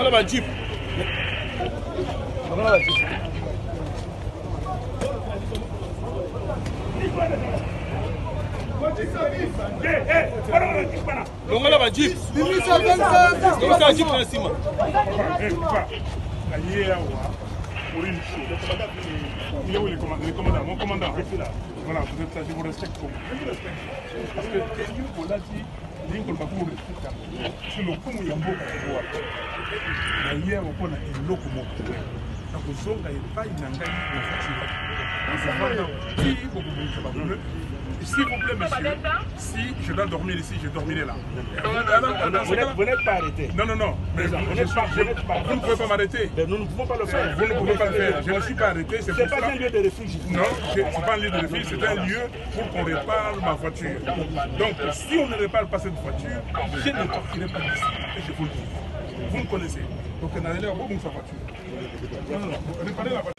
Longola ba jeep. Longola ba jeep. Longola ba jeep. Bimisa ba jeep na nsima. Pour une chose. Il est où le commandant, le commandant Mon commandant, je suis là. Voilà, vous êtes là, je vous respecte beaucoup. Je vous respecte. Parce que tenue olati ndenge koloba ko respecte yango so lokumu ya mboka yango wana naye awa mpo na eloko moko nakozonga epai na ngai na voiture nakovanda ti bokobongisa bapneu. S'il vous plaît, monsieur, si je dois dormir ici, je dormirai là. Vous n'êtes pas arrêté. Non, non, non. Mais vous, je suis, pas, vous ne pouvez pas m'arrêter. Nous ne pouvons pas le faire. Vous ne pouvez pas le faire. Je ne suis pas arrêté. C'est pas un lieu de refuge. Non, ce n'est pas un lieu de refuge. C'est un lieu pour qu'on répare ma voiture. Donc, si on ne répare pas cette voiture, je ne partirai pas d'ici. Et je vous le dis. Vous me connaissez. Donc, on allait au sa voiture. Non, non, non. Réparez la voiture.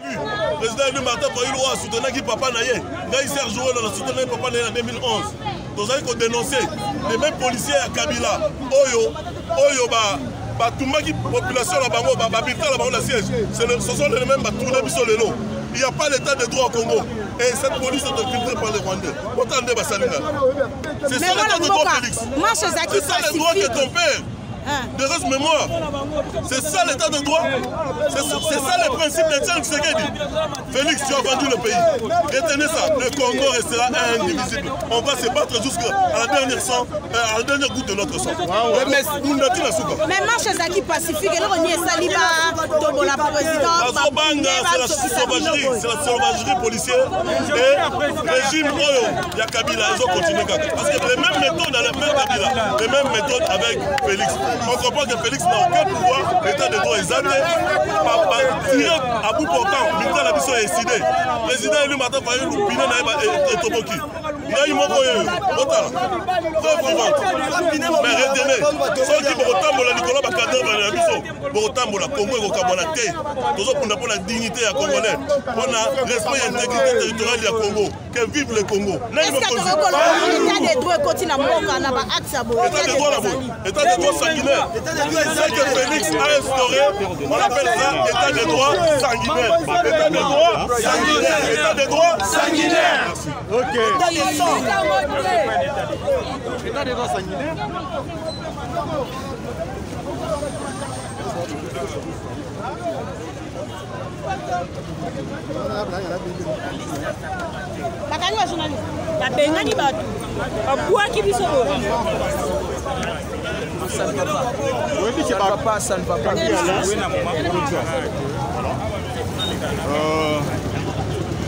Président élu Martin Fayulu oyo asoutenaki papa na ye, ngai Serge Welo nasoutenaki papa na ye na 2011. Tozali kodénoncer les mêmes policiers ya Kabila oyo oyo ba batumbaki population na bango, babulletin na bango na siège. Ce sont les mêmes batourne biso lelo. Il n'y a pas l'état de droit au Congo et cette police est infiltrée par les Rwandais. Otala nde basali nga. C'est ça l'état de droit, Félix. C'est ça le droit que ton père de reste mémoire. C'est ça l'état de droit. C'est ça le principe d'Etienne Tshisekedi. Félix, tu as vendu le pays. Retenez ça. Le Congo restera indivisible. On va se battre jusqu'à la dernière sang, à la dernière goutte de notre sang. Mais marche ezalaki pacifique, eloko nini esali batobola président? Bazobanga, c'est la sauvagerie, c'est la sauvagerie policière et régime oyo ya Kabila ezocontinue kaka parce que les mêmes méthodes à la même Kabila, les mêmes méthodes avec Félix. On comprend que Félix n'a aucun pouvoir, l'état de droit eza te. Batire à bout portant militaire na biso ya eside. Président élu Martin Fayulu, pine na ye etoboki. Ngai moko oyo otala preuve vivante. Mais retenez, soki bokotambola likolo bacadavre na biso, bokotambola, Congo ekokabwana te. Tozokunda mpo na dignité ya Congolais, mpo na respect ya intégrité territoriale ya Congo. Que vive le Congo! Est-ce que tokokoloba état de droit ekoti na mboka na baacte ya boye? État de droit na boye, état de droit sanguinaire. Ce que Félix a instauré, on appelle ça état de droit sanguinaire. État de droit sanguinaire. État de droit sanguinaire. Merci. Ok. État de droit sanguinaire. Bakangi bajournaliste, babengani bato, babwaki biso boye. Oyebi ke ba pas, ça ne va pas.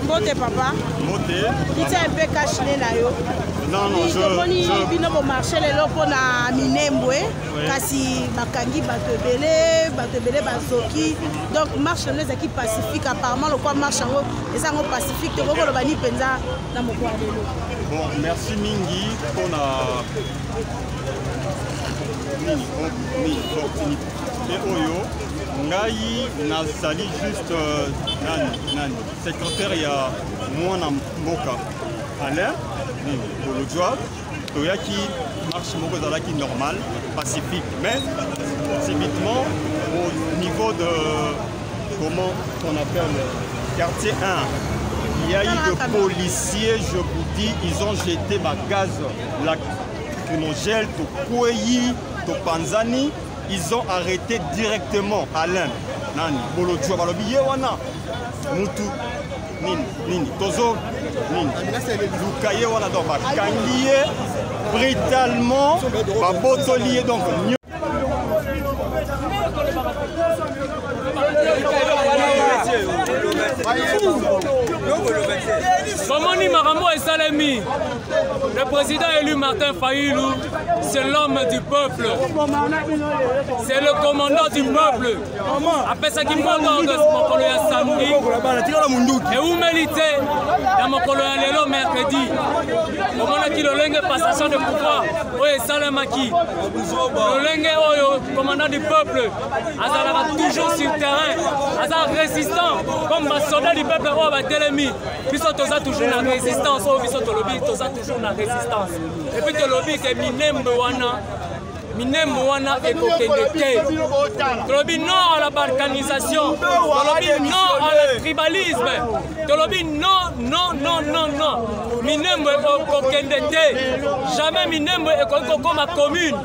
Mbote papa. Mbote. Kitia un peu cache-nez na yo. Non, non, je, tomoni je... bino bomarche lelo mpo na Minembwe, kasi bakangi bato ebele, bato ebele bazoki. Donc marche yango ezalaki pacifique apparemment. Lokwa marche yango eza yango pacifique, tokoki koloba ni mpenza na mokolo ya lelo? Bon, merci mingi mpona nini nini opportunité oyo. Ngai nazali juste nani nani secrétaire ya mwana mboka Alain nini Bolodjwa. Toyaki marche moko ezalaki normal, pacifique, mais subitement, au niveau de, comment on appelle, quartier 1, il y a eu de policiers, je vous dis, ils ont jeté ba gaz lacrymogène, tokwei, topanzani. Ils ont arrêté directement Alain nani Bolodjwa, balobi ye wana mutu nini nini, tozo nini luka ye wana. Donc bakangi ye brutalement, babotoli ye. Donc Bomoni makambo esalemi. Le président élu Martin Fayulu, c'est l'homme du peuple, c'est le commandant du peuple. Apesaki mot d'ordre mokolo ya samedi, eumeli te na mokolo ya lelo mercredi. Omonaki lolenge passation de pouvoir oyo esalemaki, lolenge oyo commandant du peuple azalaka toujours sur terrain, aza résistant comme basoldat du peuple oyo batelemi. Biso toza toujours na résistance. Oyo biso tolobi, toza toujours na résistance. Et puis tolobi ke Minembwe wana Minembwe wana ekokende te. Tolobi non à la balkanisation, tolobi non à la tribalisme, tolobi non, non, non, non, non. Minembwe ekokende te. Jamais Minembwe ekoki kokoma commune.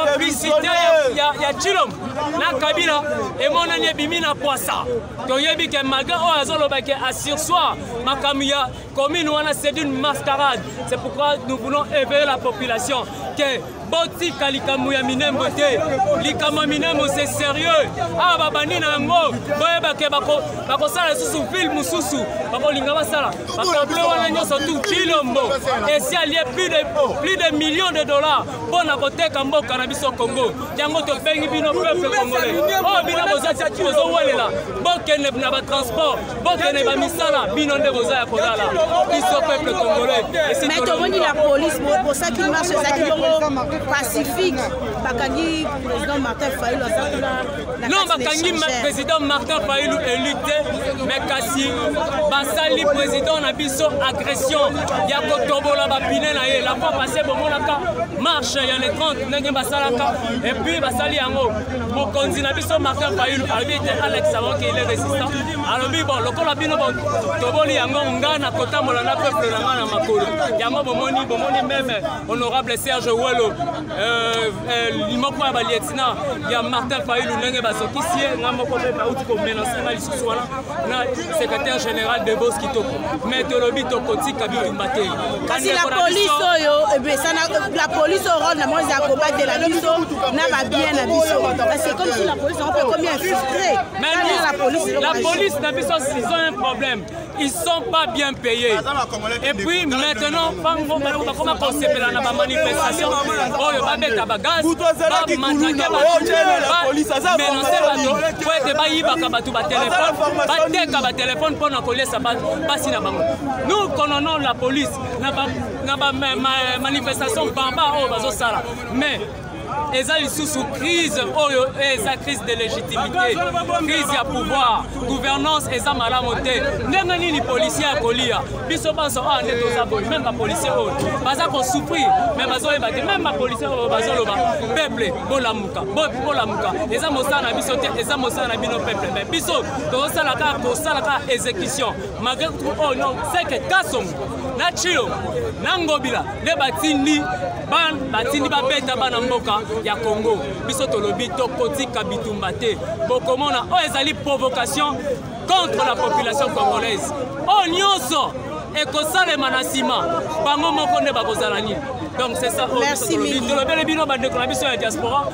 Complicité ya Tshilombo na Kabila emonani, ebimi na pwasa. Toyebi ke malgré oyo azoloba ke asursoir makambo ya commune wana, c'est une mascarade. C'est pourquoi nous voulons éveiller la population ke botika likambo ya Minembwe te. Likambo ya Minembwe, c'est sérieux. Awa babandi na yango, boyeba ke bakosala lisusu ville mosusu, bakolinga basala bakomple wana nyonso tu. Tshilombo esi alie plus de millions de dollars mpo na koteka mboka na biso Congo. Yango tobengi bino, peuple congolais, oyo bino bozowelela, bokende na batransport, bokende bamisala, bino nde boza ya kolala. Biso peuple congolais. Mais tomoni la police, bosaki marche ezalaki bongo pacifique, bakangi président Martin Fayulu, aza kuna. Non, bakangi président Martin Fayulu élu te, mais kasi basali président na biso agression ya kotobola bapine na ye. La fois passée bomonaka marche ya le 30 ndenge basalaka, et puis basali yango. Mokonzi na biso Martin Fayulu alobi ete Alex Awoki, il est résistant. Alobi: bon, lokola bino toboli yango, nga na kotambola na peuple na nga na makolo. Yango bomoni même honorable Serge Welo, moko ya balieutenant ya Martin Fayulu, ndenge bazokisi ye. Nga moko mpe bauti komenacer nga lisusu wana na secrétaire général de Bos Kitoko. Mais tolobi tokotika bitumba te. Kasi la police oyo ebesana, la police oyo rôle na bango eza kobatela biso na babien na biso, parce que comme si la police yango mpe ekomi infiltré. Mais la police, la police na biso, ils ont un problème, ils sont pas bien payés. Et puis maintenant bango bakoma kosepela na bamanifestation oyo, babeta bagaz, bamatraquer, bamenacer bato po ete bayibaka bato batelefone, bateka batelefone mpo na koliesa basi na bango. Nous condamnons la police na bamanifestation bamba oyo bazosala, mais eza lisusu crise oyo eza crise de légitimité, crise ya pouvoir, gouvernance eza malamu te. Ndenge nini policier ya kolia biso banso awa nde toza boye? Même bapolicier oyo baza kosouffrir, mais bazoyeba te. Même bapolicier oyo bazoloba: peuple, bolamuka, bolamuka. Eza mosala na biso te, eza mosala na bino peuple. Mais biso tozosala kaka, kosala kaka exécution malgré oyo. Non, c'est que Kasongo na Tshilombo na Ngobila nde batindi babeta bana mboka ya Congo. Biso tolobi tokotika bitumba te. Bokomona oyo ezali provocation contre la population congolaise. Oyo nyonso ekosalema na nsima, bango moko nde bakozala nini. Donc c'est ça oyo tolobeli bino, bandeko na biso ya diaspora.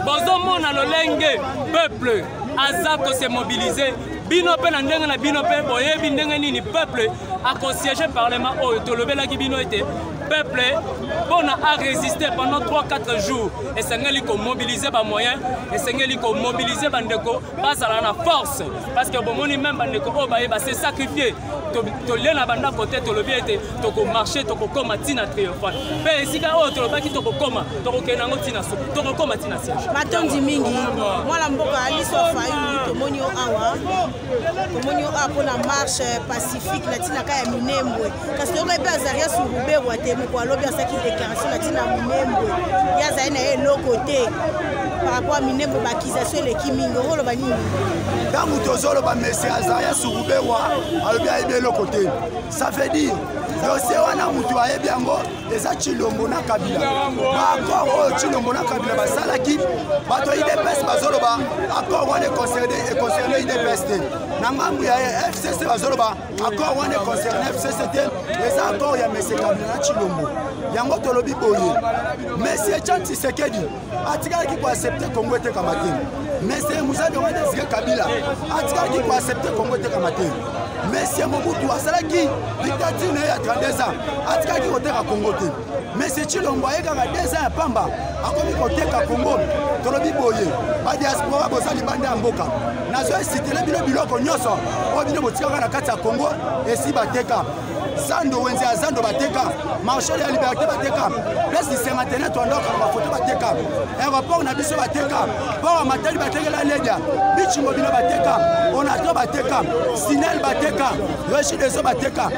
Bozomona lolenge peuple aza kose mobiliser. Bino mpe na ndenge na bino mpe boyebi ndenge nini peuple akosiéger parlement oyo. Tolobelaki bino ete peuple, mpona arésister pendant 3 4 jours, esengeli komobiliser bamoyen, esengeli komobiliser bandeko bazala na force, parce que bomoni même bandeko oyo bayeba se sacrifier. Tolie na bandako te. Tolobi ete tokomarcher, tokokóma ntina triomphal, mpe esika oyo tolobaki tokokóma, tokokende yango ntina suku, tokokóma ntina siège. Matondi mingi, mwana mboka Aliso Fayulu. Tomoni yo awa, tomoni yo awa mpona marche pacifique na ntina ka ya Minembwe. Kasi toyokai mpe Azarias Ruberwa te, moko alobi, asalaki déclaration na ntina ya Minembwe, ye azali na ye eloko te par rapport à Minembwe. Baaccusation eleki mingi, okoloba nini? Ntango tozoloba monsieur Azarias Ruberwa alobi ayebi eloko te, ça veut dire dossier wana moto ayebi yango eza Tshilombo na Kabila. Baaccord oyo Tshilombo na Kabila basalaki, bato ya UDPS bazoloba accord wana econcerne UDPS te. Na ngambu ya FCC bazoloba accord wana econcerne FCC te, eza accord ya monsieur Kabila na Tshilombo. Yango tolobi boye: monsieur Etienne Tshisekedi atikalaki koaccepter Kongo etekama te. Monsieur Mzee Laurent Désiré Kabila atikalaki koaccepter Kongo etekama te. Monsieur Mobutu asalaki dictature na ye ya 32 ans, atikaki koteka Kongo te. Monsieur Tshilombo aye kaka 2 ans ya pamba, akomi koteka Kongo. Tolobi boye: badiaspora boza libanda ya mboka, nazo esitele bino biloko nyonso oyo bino botikaka na kati ya Kongo esi bateka. Zando, wenze ya Zando bateka, marché ya Liberté bateka, place du Cinquantenaire toandokaka bafoto bateka, aéroport na biso bateka, port ya Matadi batekela Ledia, Beach Mobile bateka, Onatro bateka, Sinel bateka, Regideso bateka,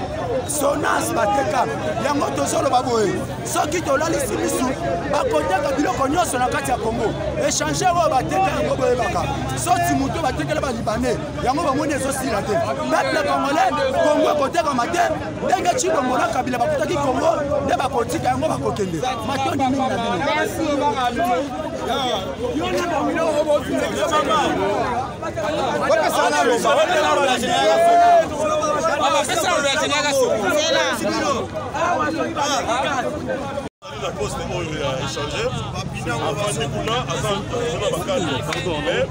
Sonas bateka. Yango tozoloba boye, soki tolalisi misu bakoteka biloko nyonso na kati ya Congo. Échanger oyo bateka yango boyebaka, soti moto batekela ba Libanais, yango bamoni ezosila te. Peuple congolais, Congo ekotekama te ndenge Tshilombo na Kabila bakutaki Congo, nde bakotika yango bakokende. Matondi mingi na bino. Na poste oyo ya échangeur afandi kuna aza na bakadre, mais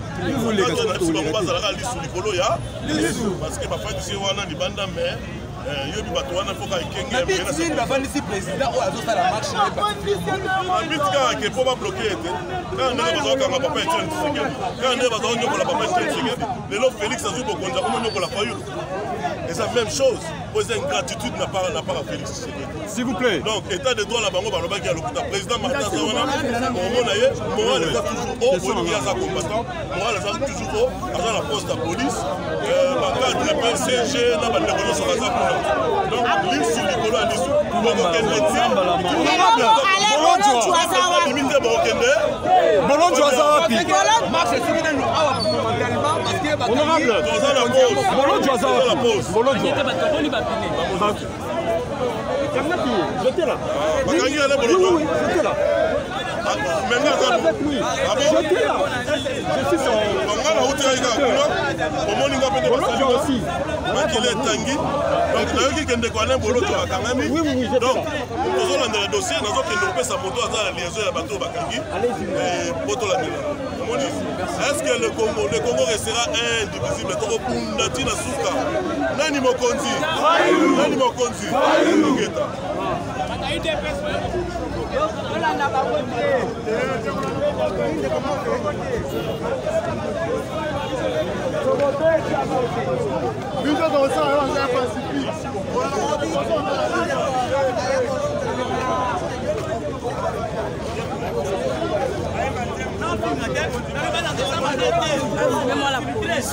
na biso bango bazalaka lisu likolo ya lisu, parce que bafandisi wana libanda, mais yobi bato wana foka ekenge. Bafandisi président oyo azosala marche na biti kaka ke mpo babloke ete kaka ndenge bazokanga papa Etienne Tshisekedi, kaka ndenge bazonyokola papa Etienne Tshisekedi. Lelo Félix azwi bokonzi, akomonyokola Fayulu, eza même chose po eza ingratitude na part ya Félix Tshisekedi. S'il vous plaît. Donc état de droit na bango balobaki ya lokuta. Président Martin aza wana, omona ye moral eza toujours haut, bolingi aza combattant, moral eza toujours haut, aza na poste ya police, bacadre mpe CG na bandeko nyonso baza kuna. Donc lisu likolo ya lisu, bokokende te, bimi te, bokokende. Bolonjo aza wapi? Honorable. Toza na pause. Bolonjo aza Toza na wapi? pause. Bolonjo. J'étais là. Bakangi ale Oui, Bolonjo. oui, j'étais là. Mais nga aza Avec lui. J'étais là. Je suis son. Nga nauti kaka kuna, omoni nga mpe Bolonjo aussi. Makili etangi. Donc nayoki ke ndeko Alain Bolonjo akangami. Oui, oui, oui, j'étais Donc là. tozolandela dossier, nazokende kopesa moto aza na liaison ya bato oyo bakangi po tolandela. Omoni, est ce que le Congo restera indivisible? Tokobunda ntina suka. Nani mokonzi? Nani mokonzi? Ngeta. Olanda bango te. Biso tokosala yango ya pacifique. Mets-moi la police.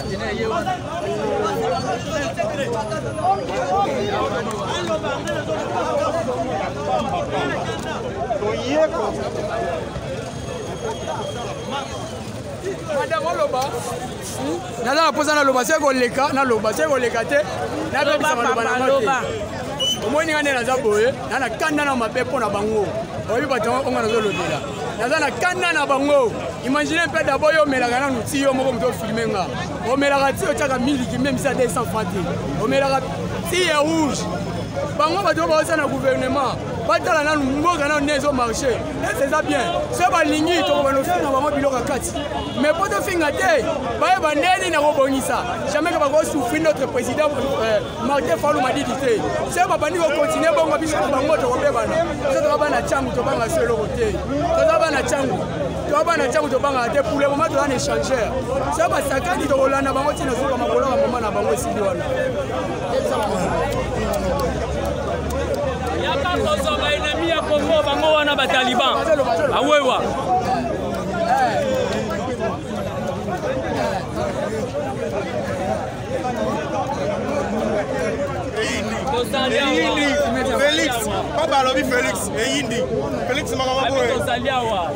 Madame, oloba, naza na mposa naloba, soki koleka naloba, soki koleka te nabebisa maloba na nga te. Omoni nga nde naza boye, na na kanda na mabe mpo na bango. Oyebi bato yango onga nazolobela, naza na kanda na bango. Imagine mpe d'abord yo omelaka nanu ti, yo moko moto ofilme nga, omelaka ti otiaka miliki même si ya 200 franc te, omelaka ti ya rouge. Bango bato oyo baosa na gouvernement batala nanu mboka nanu nde ezomarche ese eza bien. So balingi tokobana ofinga bango biloko ya kati, mais mpo tofinga te, bayeba ndeni na kobongisa. Jamais ke bakosouffrir notre président Martin Fayulu Madidi te. So babandi kocontinue bongo, biso na bango tokobebana. Biso toza bana Tshangu, tobanga so eloko te. Toza bana Tshangu, toza bana Tshangu, tobangaka te. Pour le moment toza na échangeur. So basakani, tokolanda bango ntina suka makolo ya mama na bango esili wana. Yaka kozwa baennemi ya Kongo, bango wana bataliban awewa. Eyindi Félix, pa balobi Félix eyindi Félix, makambo boye. Tozali awa.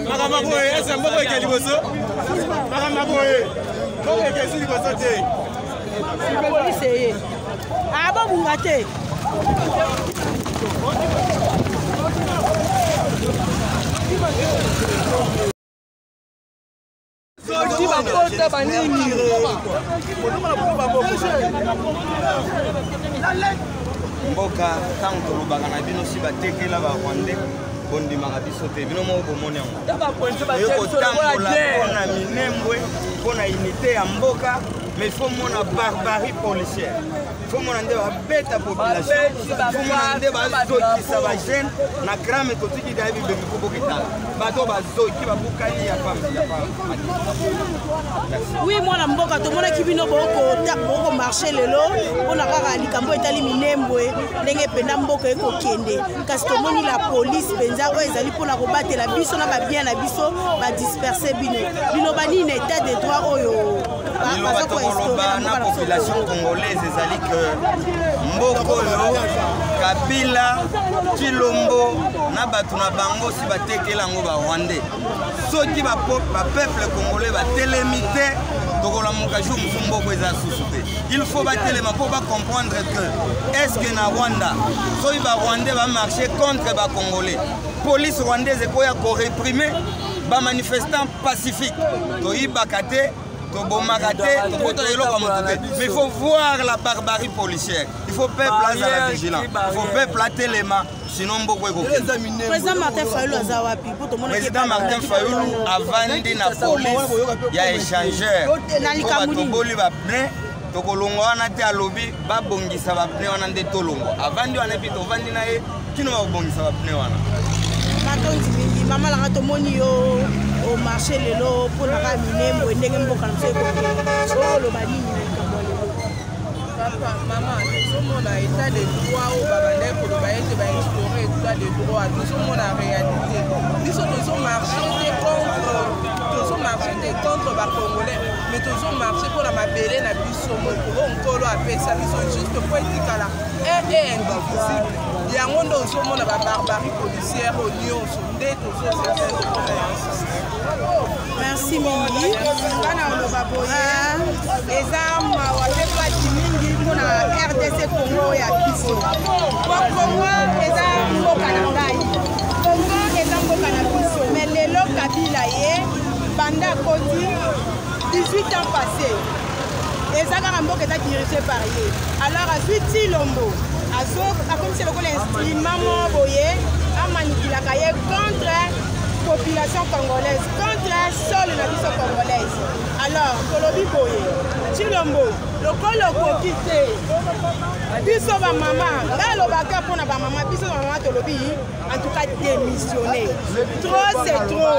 Makambo boye, ese mboka eke liboso, makambo boye, mboka eke esi liboso te. Polise ye abobunga te. Soki bakota banini. Mboka, ntango tolobaka na bino si batekela barwandais, bondimaka biso te. Bino moko bomoni yango, ekotambola mpona Minembwe, mpona unité ya mboka. Mais il faut mona barbarie policière, faut mona nde babeta population, faut mona nde bazokisa bajeune na crame. Totiki daye bibembe mpo boketala bato bazoki babukani ya pamba. Oui, mwana mboka, tomonaki bino bokomarche lelo mpona kaka likambo etali Minembwe, ndenge mpenza mboka ekokende. Kasi tomoni la police mpenza oyo ezali mpona kobatela biso na babien na biso badisperse bino. Liloba nini na état de droit oyo? Liloba tokoloba na population congolaise ezali ke mboka oyo, Kabila, Tshilombo na bato na bango si batekela yango Barwandais. Soki bapeuple congolais batelemi te, tokolamuka jour mosusu mboka eza susu te. Il faut batelema mpo bacomprendre que est ce que na Rwanda, soki Barwandais bamarche contre Bacongolais, police rwandaise ekoya koréprime bamanifestant pacifique? Toyibaka te, tobomaka te, tobotaka eloko ya moto te, mais il faut voir la barbarie policière. Il faut peuple azala vigilant, il faut peuple atelema, sinon mboko ekokende. Président Martin Fayulu aza wapi? Po tomonaki Président Martin Fayulu avandi na police ya échangeur. Na likambo nini? Batoboli bapneu, tokolongwa wana te. Alobi babongisa bapneu wana nde tolongwa. Avandi wana, epi tovandi na ye kino bakobongisa bapneu wana. Matondi mingi, mama langa. Tomoni yo omarche lelo mpona kaka Minembwe, ndenge mboka na biso ekokende. Oloba nini na likambo ya lelo? Papa, mama, tozomona état de droit oyo babandaki koloba ete bainstaure état de droit, tozomona réalité. Biso tozomarche te contre, tozomarche te contre Bacongolais, mais tozomarche mpona mabele na biso moko oyo Nkolo apesa biso, juste mpo etikala un et indivisible. Yango nde ozomona babarbarie policière oyo nyonso nde tozozela mpona yango. Merci mingi. Nga na oloba boye, eza mawa mpe pasi mingi mpona RDC Congo ya biso, po Congo eza mboka na ngai, Congo eza mboka na biso. Mais lelo Kabila ye banda akoti, 18 ans passé, eza kaka mboka eza dirigé par ye. Alors azwi Tshilombo, akomisi lokola instrument moko boye, amanipulaka ye contre population congolaise, contre sol na biso congolaise. Alors tolobi boye, Tshilombo, lokola okoki te, biso bamama, ngai alobaka mpona bamama, biso bamama tolobi en tout cas démissionner. Trop c'est trop.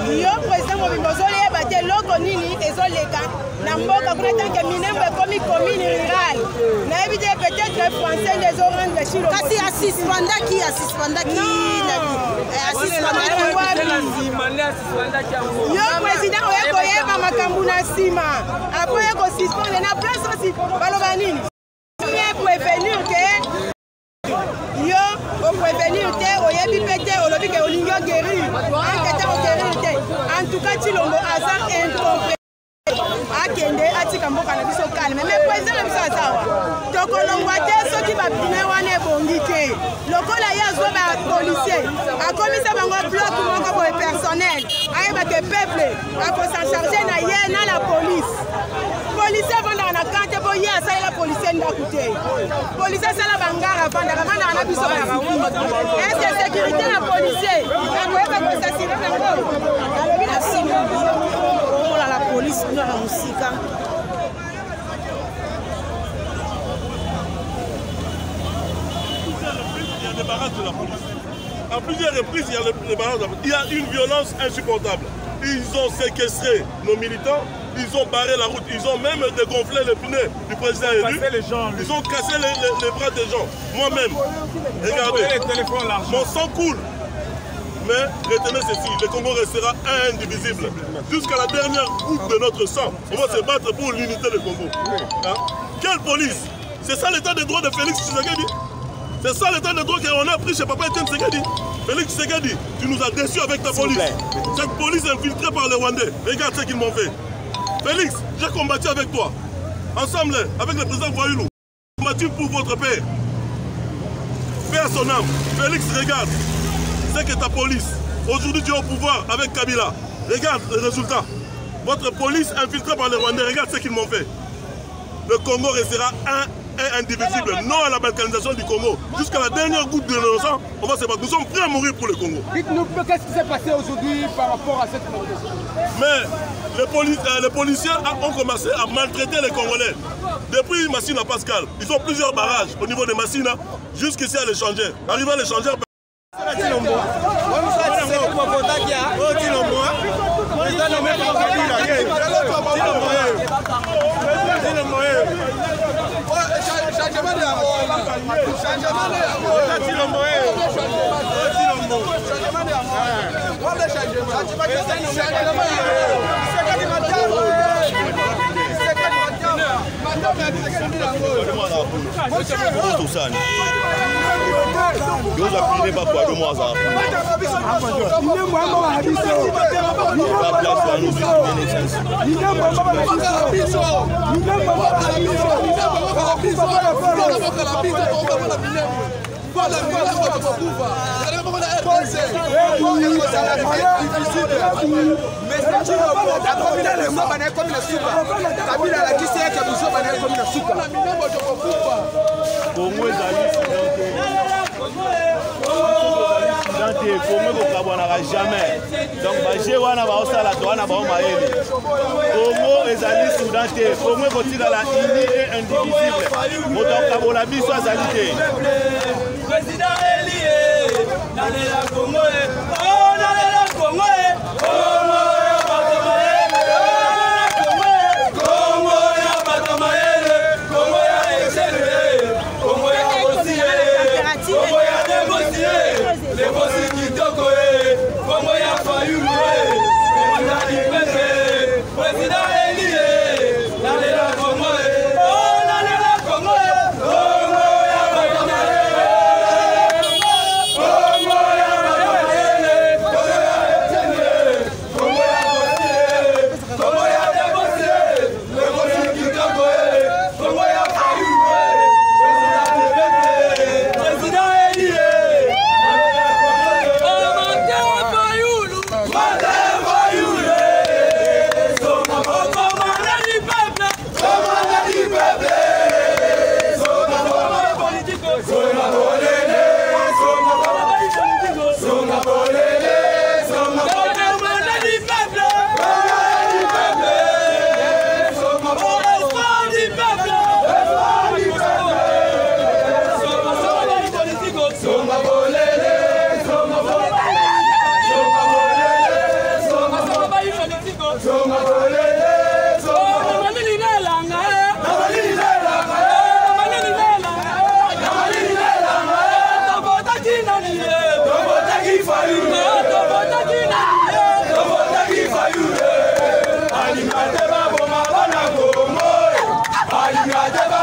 Yo président mobimba, ozoyeba te eloko nini ezoleka na mboka kuna. Tant que Minembwe ekomi commune rurale, nayebi te, peut-être français nde ezorendre. Kasi asuspendaki. Asuspendaki. Yo président oye koyeba makambo na nsima, après oye kosuspendre na place osi baloba nini? Mieux prévenir ke yo oprévenir te, oyebi mpe te, olobi ke olingi oguérir ankete, oguérir te. En tout cas Tshilombo aza incompétent, akende, atika mboka na biso calme. Mais président na biso aza awa, tokolongwa te soki bapneu wana ebongi te. Lokola ye azwa bapolicier, akomisa bango bloc moko boye personnel, ayeba ke peuple akosa charge na ye na la police. Policier avandaka na camp te, mpo ye asalela policier ndako te. Policier asala bangara, avandaka, avandaka na biso bacivil. Est-ce sécurité na policier akoyeba kosasire nango? Alobi na nsima. Omona la police kuna na mosika. Il y a des barrages de la police. À plusieurs reprises, il y a les barrages de la police. Il y a une violence insupportable. Ils ont séquestré nos militants, ils ont barré la route, ils ont même dégonflé les pneus du président élu. Les gens, ils ont cassé les bras des gens. Moi-même, regardez, mon sang coule. Mais retenez ceci, le Congo restera indivisible. Jusqu'à la dernière goutte de notre sang, on va se battre pour l'unité du Congo. Hein? Quelle police? C'est ça l'état de droit de Félix Tshisekedi? C'est ça l'état de droit qu'on a appris chez Papa Etienne Tshisekedi? Félix Tshisekedi, tu nous as déçus avec ta police. Cette police infiltrée par les Rwandais. Regarde ce qu'ils m'ont fait. Félix, j'ai combattu avec toi. Ensemble, avec le président Fayulu. Combattu pour votre père. Paix à son âme. Félix, regarde. C'est que ta police. Aujourd'hui, tu es au pouvoir avec Kabila. Regarde le résultat. Votre police infiltrée par les Rwandais, regarde ce qu'ils m'ont fait. Le Congo restera un et indivisible. Non à la balkanisation du Congo. Jusqu'à la dernière goutte de nos sang, on va se battre. Nous sommes prêts à mourir pour le Congo. Dites-nous, qu'est-ce qui s'est passé aujourd'hui par rapport à cette manifestation? Mais Les, poli euh, les policiers ont commencé à maltraiter les Congolais. Depuis Massina Pascal, ils ont plusieurs barrages au niveau de Massina jusqu'ici à l'échangeur. Arrivé à l'échangeur, tosani yoza pine bakwado mo aza Kabila alakisi eke buzoba na ye ekomi na suka. Kongo ezali Sudan te, Kongo ekokabwanaka jamais. Donc baje wana baosala to wana bao mayele. Kongo ezali Sudan te, Kongo ekotikala uni et indivisible. Moto akokabola biso azali te. Président élu, nalela Congo, oh nalela Congo, Congo ya bato mayele, Congo ya bato mayele, Congo ya Etienne, Congo ya Bosi, Congo ya Debosi, Debosi kitoko, Congo ya Fayulu, Congo ya Lipepe, Président élu, nalela Congo, oh nalela Congo, Congo ya bato mayele, Congo ya bato mayele, Congo ya Etienne, Congo ya Bosi, Congo ya Debosi, Debosi kitoko, Congo ya Fayulu, Président Lipepe, Président élu, Martin Fayulu, Martin Fayulu, commandant du peuple, commandant du peuple, commandant du peuple, espoir du peuple, Alingate baboma bana Kongo, alingate ba